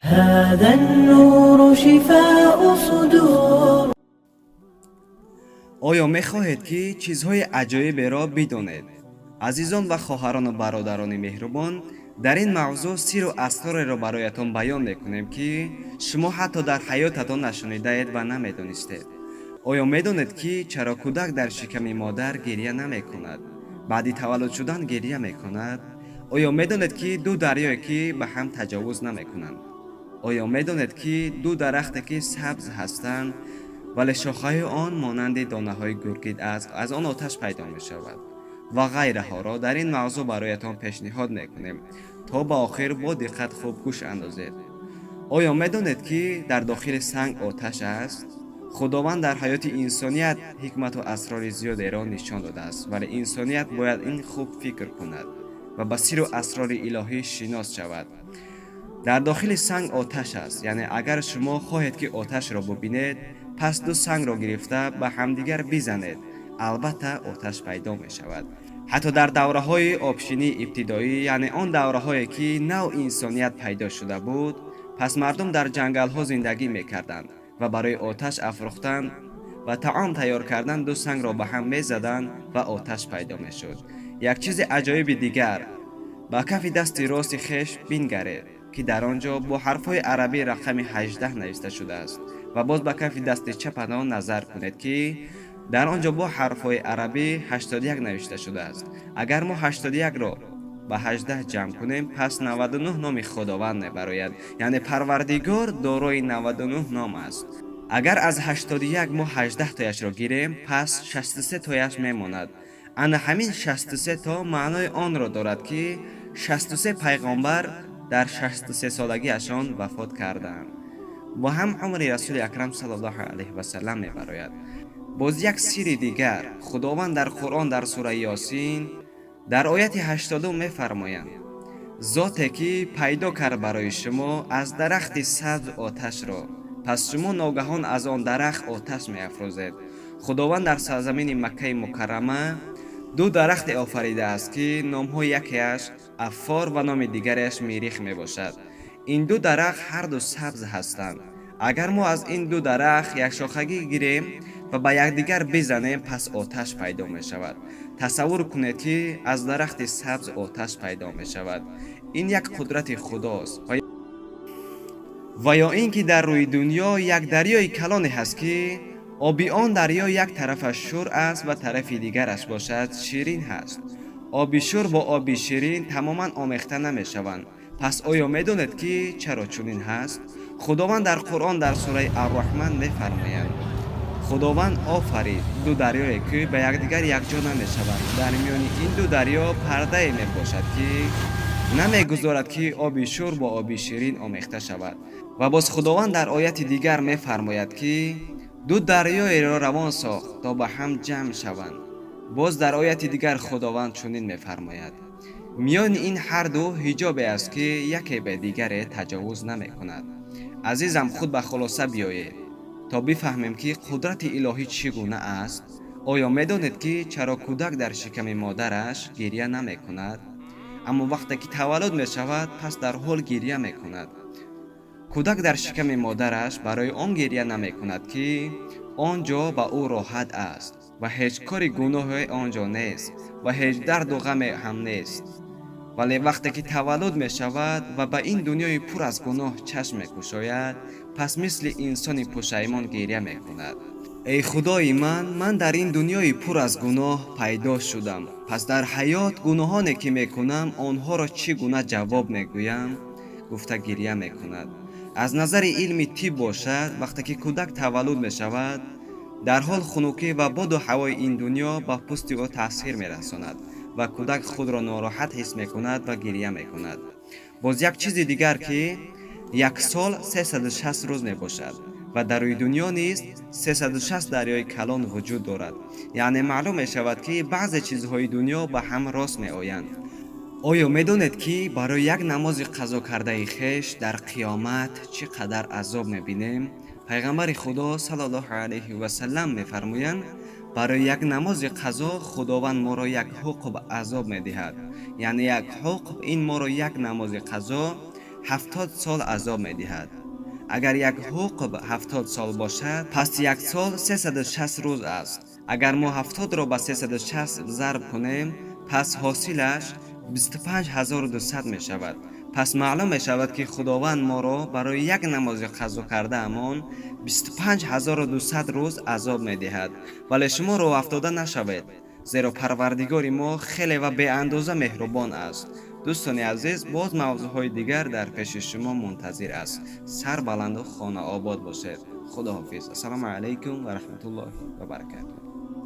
هذا النور شفاء صدور. Оё мехоҳед, ки чизҳои аҷоиберо бидонед? Азизон ва хоҳарону бародарони меҳрубон, дар ин мавзӯъ сиру асрореро бароятон баён мекунем, ки шумо ҳатто дар ҳаётатон нашунидаед ва намедонистед. Оё медонед, ки чаро кӯдак дар шиками модар гирья намекунад, баъди таваллуд шудан гирья мекунад? Оё медонед, ки ду дарёе ки ба ҳам таҷовуз намекунанд? Оё медонед, ки ду дарахте ки сабз ҳастанд, вале шохаҳои он монанди донаҳои гургид аст, аз он оташ пайдо мешавад ва ғайраҳоро дар ин мавзӯъ бароятон пешниҳод мекунем. То ба охир бо диққат хуб гӯш андозед. Оё медонед, ки дар дохили санг оташ аст? Худованд дар ҳаёти инсоният ҳикмату асрори зиёдеро нишон додааст, вале инсоният бояд ин хуб фикр кунад ва ба сиру асрори илоҳӣ шинос шавад. Дар дохили санг оташ аст, яъне агар шумо хоҳед, ки оташро бубинед, пас ду сангро гирифта ба ҳамдигар бизанед, албатта оташ пайдо мешавад. Ҳатто дар давраҳои обшинии ибтидоӣ, яъне он давраҳое, ки нав инсоният пайдо шуда буд, пас мардум дар ҷангалҳо зиндагӣ мекарданд ва барои оташ афрӯхтан ва таом тайёр кардан ду сангро ба ҳам мезаданд ва оташ пайдо мешуд. Як чизи аҷоиби дигар: ба кафи дасти рости хеш бингаред, ки дар он ҷо бо ҳарфҳои арабӣ рақами 18 нависта шудааст, ва боз ба кафи дасти чапатон назар кунед, ки дар он ҷо бо ҳарфҳои арабӣ 81 навишта шудааст. Агар мо 81-ро ба 18 ҷамъ кунем, пас 99 номи Худованд мебарояд, яъне Парвардигор дорои 99 ном аст. Агар аз 81 мо 18 тояшро гирем, пас 63 тояш мемонад. Ана ҳамин 63 то маънои онро дорад, ки 63 пайғомбар дар 63 солагиашон вафот карданд, бо ҳам умри Расули Акрам саллаллоҳу алайҳи васалам мебарояд. Боз як сири дигар: Худованд дар Қуръон, дар сураи Ёсин, дар ояти 80 мефармоянд: «Зоте ки пайдо кард барои шумо аз дарахти сабз оташро, пас шумо ногаҳон аз он дарахт оташ меафрӯзед». Худованд дар сарзамини Маккаи Мукаррама ду дарахте офаридааст, ки номҳои якеаш Аффор ва номи дигареаш Мирих мебошад. Ин ду дарахт ҳарду сабз ҳастанд. Агар мо аз ин ду дарахт якшохагӣ гирем ва ба якдигар бизанем, пас оташ пайдо мешавад. Тасаввур кунед, ки аз дарахти сабз оташ пайдо мешавад. Ин як қудрати Худост. Ва ё ин ки дар рӯи дунё як дарёи калоне ҳаст, ки оби он дарё як тарафаш шур аст ва тарафи дигараш бошад ширин ҳаст. Оби шур бо оби ширин тамоман омехта намешаванд. Пас оё медонед, ки чаро чунин ҳаст? Худованд дар Қуръон, дар сураи Арраҳман мефармояд: «Худованд офарид ду дарёе, ки ба якдигар якҷо намешаванд. Дар миёни ин ду дарё пардае мебошад, ки намегузорад, ки оби шур бо оби ширин омехта шавад». Ва боз Худованд дар ояти дигар мефармояд, ки ду дарёеро равон сохт, то ба ҳам ҷамъ шаванд. Боз дар ояти дигар Худованд чунин мефармояд: «Миёни ин ҳарду ҳиҷобе аст, ки яке ба дигаре таҷовуз намекунад». Азизам, худ ба хулоса биёед, то бифаҳмем, ки қудрати илоҳӣ чӣ гуна аст. Оё медонед, ки чаро кӯдак дар шиками модараш гирья намекунад, аммо вақте ки таваллуд мешавад, пас дар ҳол гирья мекунад? Кӯдак дар шиками модараш барои он гирья намекунад, ки он ҷо ба ӯ роҳат аст ва ҳеҷ кори гуноҳе он ҷо нест ва ҳеҷ дарду ғаме ҳам нест. Вале вақте ки таваллуд мешавад ва ба ин дунёи пур аз гуноҳ чашм мекушояд, пас мисли инсони пушаймон гирья мекунад: «Эй Худои ман, ман дар ин дунёи пур аз гуноҳ пайдо шудам, пас дар ҳаёт гуноҳоне ки мекунам, онҳоро чӣ гуна ҷавоб мегӯям?» гуфта гирья мекунад. Аз назари илми тиб бошад, вақте ки кӯдак таваллуд мешавад, дар ҳол хунукӣ ва боду ҳавои ин дунё ба пӯсти ӯ таъсир мерасонад ва кӯдак худро нороҳат ҳис мекунад ва гирья мекунад. Боз як чизи дигар, ки як сол 360 рӯз мебошад ва дар рӯи дунё низ 360 дарёи калон вуҷуд дорад. Яъне маълум мешавад, ки баъзе чизҳои дунё ба ҳам рост меоянд. Оё медонед, ки барои як намози қазо кардаи хеш дар қиёмат чӣ қадар азоб мебинем? Пайғамбари Худо саллаллоҳу алайҳи васалам мефармоянд: «Барои як намози қазо Худованд моро як ҳуқб азоб медиҳад». Яъне як ҳуқб ин моро як намози қазо 70 сол азоб медиҳад. Агар як ҳуқб 70 сол бошад, пас як сол 360 рӯз аст. Агар мо 70-ро ба 360 зарб кунем, пас ҳосилаш 25 200 мешавад. Пас маълум мешавад, ки Худованд моро барои як намози қазо кардаамон 25 200 рӯз азоб медиҳад. Вале шумо рӯҳафтода нашавед, зеро Парвардигори мо хеле ва беандоза меҳрубон аст. Дӯстони азиз, боз мавзӯъҳои дигар дар пеши шумо мунтазир аст. Сар баланду хонаобод бошед. Худоҳофиз. Ассалому алайкум ва раҳматуллоҳи ва баракатуҳ.